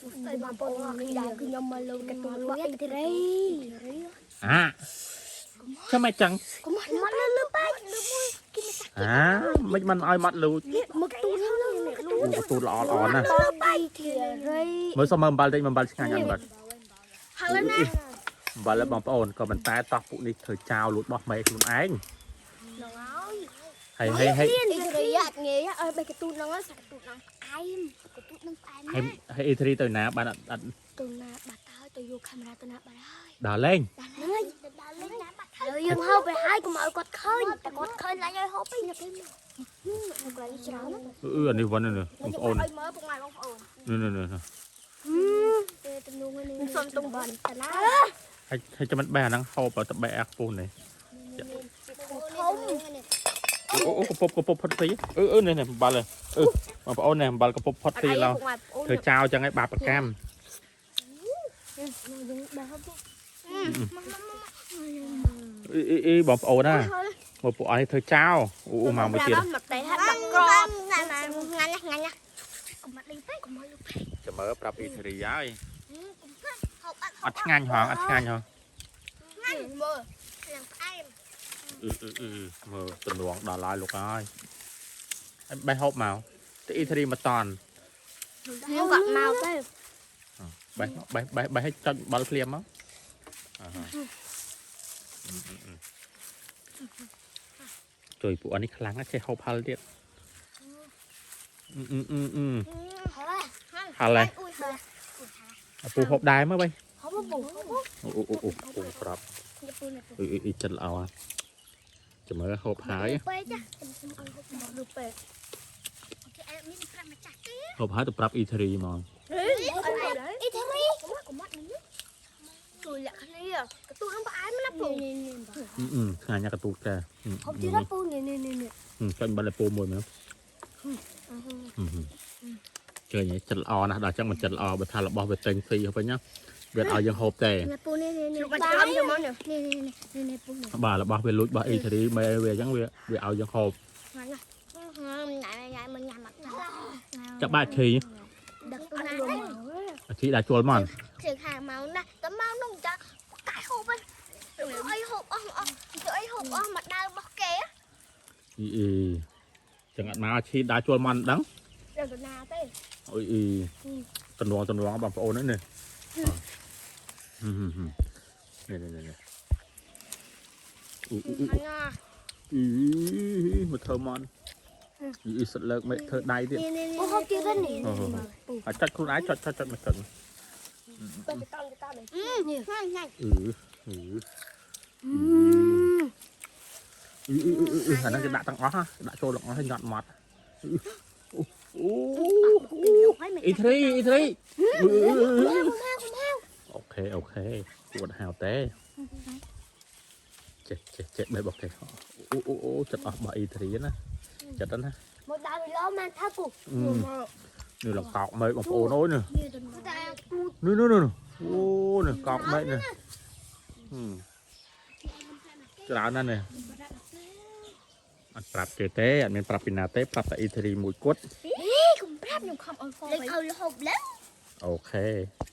ស្អីបងប្អូនអរគ្នាគឺខ្ញុំមកលើកទូរបស់អ៊ីត្រី អាចាំមិនចឹង កុំមកលើលើបែកលើមួយគេមក អាមិនមិនឲ្យមាត់លូច មកទូលើមកទូ អូកទូតល្អល្អណាស់ លើបែកធីរី មើលសុំមើលអំបិលតិចអំបិលឆ្ងាញ់អត់អំបិល ហើយណា អំបិលបងប្អូនក៏ប៉ុន្តែតោះពួកនេះធ្វើចោលលួចបោះមេខ្លួនឯង ហ្នឹងហើយ ហើយហើយហើយ អ៊ីត្រីអត់ងាយឲ្យបែកកទូហ្នឹងសាក់កទូហ្នឹងផ្អែមកទូហ្នឹងផ្អែម ហើយហើយអ៊ីធីទៅណាបានអត់អត់ ទៅណាបាត់ហើយទៅយកកាមេរ៉ាទៅណាបាត់ហើយ ដល់លេង ដល់ហើយដល់លេងណាបាត់ហើយយើងហូបไปហើយកុំឲ្យគាត់ឃើញតែគាត់ឃើញឡើងឲ្យហូបវិញទៅនៅកន្លែងច្រើនណា អឺអានេះវ៉ាន់នេះបងប្អូន ឲ្យមើលពុកម៉ែបងប្អូន នេះនេះនេះ ពេលទំនួងនេះសុំទុំបានតាណា ហើយហើយចាំមិនបេះអាហ្នឹងហូបទៅបេះអាខ្ពស់នេះ ធំ អូអូកពប់កពប់ផុតស៊ីអឺអឺនេះនេះអំបិលអឺបងប្អូននេះអំបិលកពប់ផុតស៊ីឡោធ្វើចោលចឹងឯងបាបកម្មអីអីបងប្អូនណាមកពួកអញធ្វើចោលអូអូមកមួយទៀត មកតែហាត់ដាក់ក្របងាញ់ងាញ់ងាញ់កុំមកលីពេកកុំមកលុបពេក ចាំមើលប្រាប់អ៊ីធីរីហើយ កុំហូបអត់ អត់ឆ្ងាញ់ហងអត់ឆ្ងាញ់ហង ងាញ់មើលឡើងផ្អែម អឺអឺអឺមើលទំនងដល់ហើយលោកហើយហើយបេះហូបមកទៅអ៊ីធីរីមកតន់ ខ្ញុំក៏មកទៅ បេះបេះបេះបេះឲ្យចុចបល់ភ្លាមមកអឺហឺជួយពួកអញនេះខ្លាំងណាស់ចេះហូបហិលទៀតអឺអឺអឺអឺ ហើយ ហិលហើយ អ៊ុយហើយ ពូហូបដែរមើលបី ហូបពូ អូអូអូអូពូប្រាប់ ពូនេះពូ អឺអឺចិត្តល្អចាំមើលហូបហើយ ពេកចាខ្ញុំឲ្យហូបមកលុបពេកគេអត់មានប្រាប់ម្ចាស់ទេ ហូបហើយទៅប្រាប់អ៊ីធីរីហ្មង អ៊ីធីរីកុំមកនេះជួយលាក់គ្នាកទូនឹងផ្អែមណាពូ អឺអឺឆ្ងាញ់ណាស់កទូតចា ហូបទៀតណាពូនេះនេះនេះ ចុចបាត់លើពូមួយមើលជើញចិត្តល្អណាស់ដល់អញ្ចឹងមិនចិត្តល្អបើថារបស់វាទិញស៊ីហូបវិញណាវាឲ្យយើងហូបទេ នេះពូនេះនេះនេះបាយមកនេះនេះនេះនេះពូនេះ បាទរបស់វាលួចរបស់អ៊ីធីរីមេវាអញ្ចឹងវាវាឲ្យយើងហូប ញ៉ាំញ៉ាំញ៉ាំមិនញ៉ាំអត់ ចាប់បាក់ឈី ដឹកណា ឈីដាក់ជួលមក ជើងខាងមកណាតមកនោះចាកាយហូបអីហូបអស់អស់ទៅអីហូបអស់មកដើរបស់គេ អីអីចឹងអត់មកឈីដាក់ជួលមកមិនដឹង ទៅណាទេ អុយអីតំណងតំណងបងប្អូននេះនេះនេះនេះអ៊ូអ៊ូ ណា អីមកធ្វើមន់អីសិតលើកមិនធ្វើដៃទៀត អូហូបទៀតនេះ អត់ចាត់ខ្លួនឯងចុចចុចចុចមកចុច ទៅតទៅតនេះញ៉ាំញ៉ាំ អឺអឺអឺអឺអាហ្នឹងគេដាក់ទាំងអស់ដាក់ចូលទាំងអស់ហើយញាត់មាត់អូអ៊ីធីអ៊ីធី OK OK ពួតហៅទេចេះចេះចេះបែបអូខេអូអូអូចិត្តអស់របស់អ៊ីធីណាចិត្តណា មកដើរឡមកថាគូ នេះលកោកមេឃបងប្អូនអូយនេះ នេះតែគូ នេះនេះនេះអូនេះកោកមេឃនេះច្រើនណាស់នេះអត់ប្រាប់គេទេអត់មានប្រាប់ពីណាទេប្រាប់តែអ៊ីធីរីមួយគត់ កុំប្រាប់ខ្ញុំខំឲ្យហ្វឲ្យហូបលើ OK